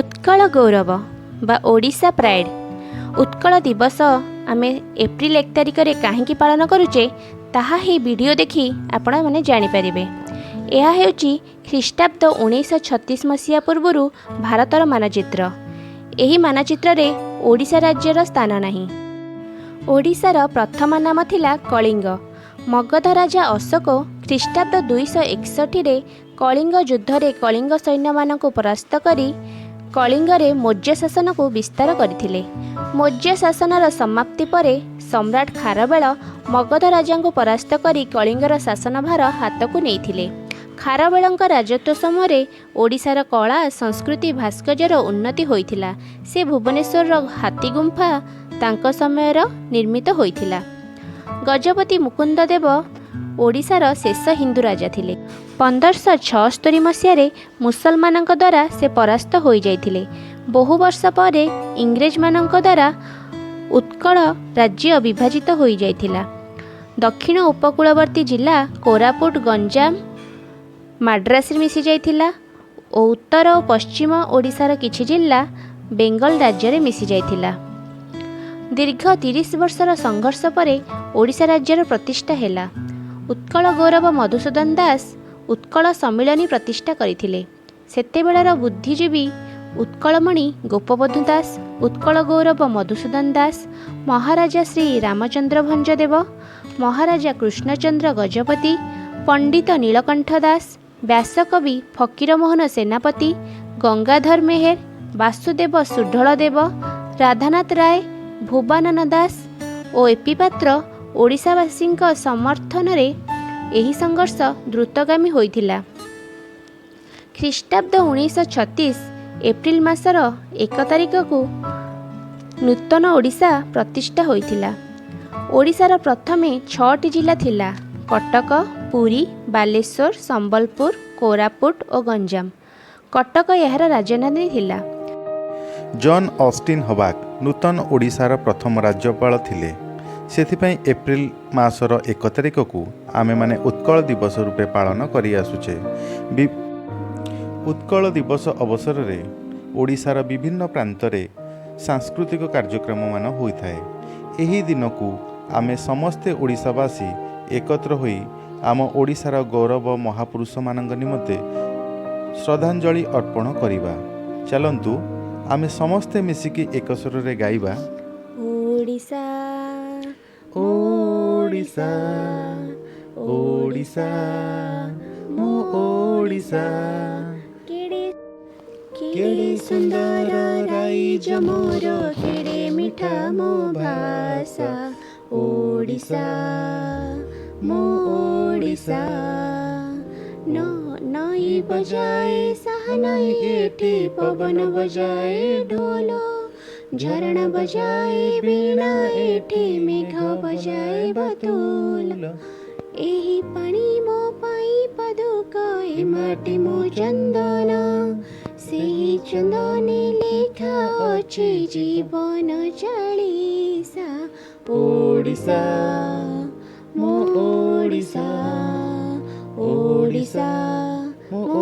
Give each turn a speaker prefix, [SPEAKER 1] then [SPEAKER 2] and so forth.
[SPEAKER 1] ଉତ୍କଳ ଗୌରବ ବା ଓଡ଼ିଶା ପ୍ରାଇଡ଼୍। ଉତ୍କଳ ଦିବସ ଆମେ ଏପ୍ରିଲ 1 ତାରିଖରେ କାହିଁକି ପାଳନ କରୁଛେ, ତାହା ଏହି ଭିଡ଼ିଓ ଦେଖି ଆପଣମାନେ ଜାଣିପାରିବେ। ଏହା ହେଉଛି ଖ୍ରୀଷ୍ଟାବ୍ଦ 1936 ମସିହା ପୂର୍ବରୁ ଭାରତର ମାନଚିତ୍ର। ଏହି ମାନଚିତ୍ରରେ ଓଡ଼ିଶା ରାଜ୍ୟର ସ୍ଥାନ ନାହିଁ। ଓଡ଼ିଶାର ପ୍ରଥମ ନାମ ଥିଲା କଳିଙ୍ଗ। ମଗଧ ରାଜା ଅଶୋକ ଖ୍ରୀଷ୍ଟାବ୍ଦ 261ରେ କଳିଙ୍ଗ ଯୁଦ୍ଧରେ କଳିଙ୍ଗ ସୈନ୍ୟମାନଙ୍କୁ ପରାସ୍ତ କରି କଳିଙ୍ଗରେ ମୌର୍ଯ୍ୟ ଶାସନକୁ ବିସ୍ତାର କରିଥିଲେ। ମୌର୍ଯ୍ୟ ଶାସନର ସମାପ୍ତି ପରେ ସମ୍ରାଟ ଖାରବେଳ ମଗଧ ରାଜାଙ୍କୁ ପରାସ୍ତ କରି କଳିଙ୍ଗର ଶାସନଭାର ହାତକୁ ନେଇଥିଲେ। ଖାରବେଳଙ୍କ ରାଜତ୍ୱ ସମୟରେ ଓଡ଼ିଶାର କଳା, ସଂସ୍କୃତି, ଭାସ୍କର୍ଯ୍ୟର ଉନ୍ନତି ହୋଇଥିଲା। ସେ ଭୁବନେଶ୍ୱରର ହାତୀଗୁମ୍ଫା ତାଙ୍କ ସମୟର ନିର୍ମିତ ହୋଇଥିଲା। ଗଜପତି ମୁକୁନ୍ଦ ଦେବ ଓଡ଼ିଶାର ଶେଷ ହିନ୍ଦୁ ରାଜା ଥିଲେ। 1576 ମସିହାରେ ମୁସଲମାନଙ୍କ ଦ୍ୱାରା ସେ ପରାସ୍ତ ହୋଇଯାଇଥିଲେ। ବହୁ ବର୍ଷ ପରେ ଇଂରେଜମାନଙ୍କ ଦ୍ୱାରା ଉତ୍କଳ ରାଜ୍ୟ ବିଭାଜିତ ହୋଇଯାଇଥିଲା। ଦକ୍ଷିଣ ଉପକୂଳବର୍ତ୍ତୀ ଜିଲ୍ଲା କୋରାପୁଟ, ଗଞ୍ଜାମ ମାଡ୍ରାସରେ ମିଶିଯାଇଥିଲା ଓ ଉତ୍ତର ଓ ପଶ୍ଚିମ ଓଡ଼ିଶାର କିଛି ଜିଲ୍ଲା ବେଙ୍ଗଲ ରାଜ୍ୟରେ ମିଶିଯାଇଥିଲା। ଦୀର୍ଘ 30 ବର୍ଷର ସଂଘର୍ଷ ପରେ ଓଡ଼ିଶା ରାଜ୍ୟର ପ୍ରତିଷ୍ଠା ହେଲା। ଉତ୍କଳ ଗୌରବ ମଧୁସୂଦନ ଦାସ ଉତ୍କଳ ସମ୍ମିଳନୀ ପ୍ରତିଷ୍ଠା କରିଥିଲେ। ସେତେବେଳର ବୁଦ୍ଧିଜୀବୀ ଉତ୍କଳମଣି ଗୋପବନ୍ଧୁ ଦାସ, ଉତ୍କଳ ଗୌରବ ମଧୁସୂଦନ ଦାସ, ମହାରାଜା ଶ୍ରୀ ରାମଚନ୍ଦ୍ର ଭଞ୍ଜଦେବ, ମହାରାଜା କୃଷ୍ଣଚନ୍ଦ୍ର ଗଜପତି, ପଣ୍ଡିତ ନୀଳକଣ୍ଠ ଦାସ, ବ୍ୟାସକବି ଫକୀରମୋହନ ସେନାପତି, ଗଙ୍ଗାଧର ମେହେର, ବାସୁଦେବ ସୁଢଳ ଦେବ, ରାଧାନାଥ ରାୟ, ଭୁବନାନନ୍ଦ ଦାସ ଓ ଏପି ପାତ୍ର ଓଡ଼ିଶାବାସୀଙ୍କ ସମର୍ଥନରେ ଏହି ସଂଘର୍ଷ ଦ୍ରୁତଗାମୀ ହୋଇଥିଲା। ଖ୍ରୀଷ୍ଟାବ୍ଦ 1936 ଏପ୍ରିଲ ମାସର 1 ତାରିଖକୁ ନୂତନ ଓଡ଼ିଶା ପ୍ରତିଷ୍ଠା ହୋଇଥିଲା। ଓଡ଼ିଶାର ପ୍ରଥମେ ଛଅଟି ଜିଲ୍ଲା ଥିଲା: କଟକ, ପୁରୀ, ବାଲେଶ୍ୱର, ସମ୍ବଲପୁର, କୋରାପୁଟ ଓ ଗଞ୍ଜାମ। କଟକ ଏହାର ରାଜଧାନୀ ଥିଲା।
[SPEAKER 2] ଜନ୍ ଅଷ୍ଟିନ୍ ହବାକ୍ ନୂତନ ଓଡ଼ିଶାର ପ୍ରଥମ ରାଜ୍ୟପାଳ ଥିଲେ। ସେଥିପାଇଁ ଏପ୍ରିଲ ମାସର 1 ତାରିଖକୁ ଆମେମାନେ ଉତ୍କଳ ଦିବସ ରୂପେ ପାଳନ କରିଆସୁଛେ। ଉତ୍କଳ ଦିବସ ଅବସରରେ ଓଡ଼ିଶାର ବିଭିନ୍ନ ପ୍ରାନ୍ତରେ ସାଂସ୍କୃତିକ କାର୍ଯ୍ୟକ୍ରମମାନ ହୋଇଥାଏ। ଏହି ଦିନକୁ ଆମେ ସମସ୍ତେ ଓଡ଼ିଶାବାସୀ ଏକତ୍ର ହୋଇ ଆମ ଓଡ଼ିଶାର ଗୌରବ ମହାପୁରୁଷମାନଙ୍କ ନିମନ୍ତେ ଶ୍ରଦ୍ଧାଞ୍ଜଳି ଅର୍ପଣ କରିବା। ଚାଲନ୍ତୁ, ଆମେ ସମସ୍ତେ ମିଶିକି ଏକ ସ୍ୱରରେ ଗାଇବା।
[SPEAKER 1] ଓଡ଼ିଶା,
[SPEAKER 2] ଓଡ଼ିଶା, ଓଡ଼ିଶା, ମୋ ଓଡ଼ିଶା।
[SPEAKER 1] କେଡ଼େ କେଡ଼େ ସୁନ୍ଦର ରାଇଜ ମୋର, କେଡ଼େ ମିଠା ମୋ ଭାଷା। ଓଡ଼ିଶା, ମୋ ଓଡ଼ିଶା। ନଈ ବଜାଏ ସାହାନାଇ ଏଠି, ପବନ ବଜାଏ ଢୋଲ, ଝରଣା ବଜାଏ ବୀଣା ଏଠି, ମେଘ ବଜାଏ ବାଦଲ। ଏହି ପାଣି ମୋ ପାଇଁ ପାଦୁକ, ଏ ମାଟି ମୋ ଚନ୍ଦନ। ସେହି ଚନ୍ଦନେ ଲେଖା ଅଛି ଜୀବନ ଚାଳିଶା। ଓଡ଼ିଶା, ମୋ ଓଡ଼ିଶା, ଓଡ଼ିଶା, ମୋ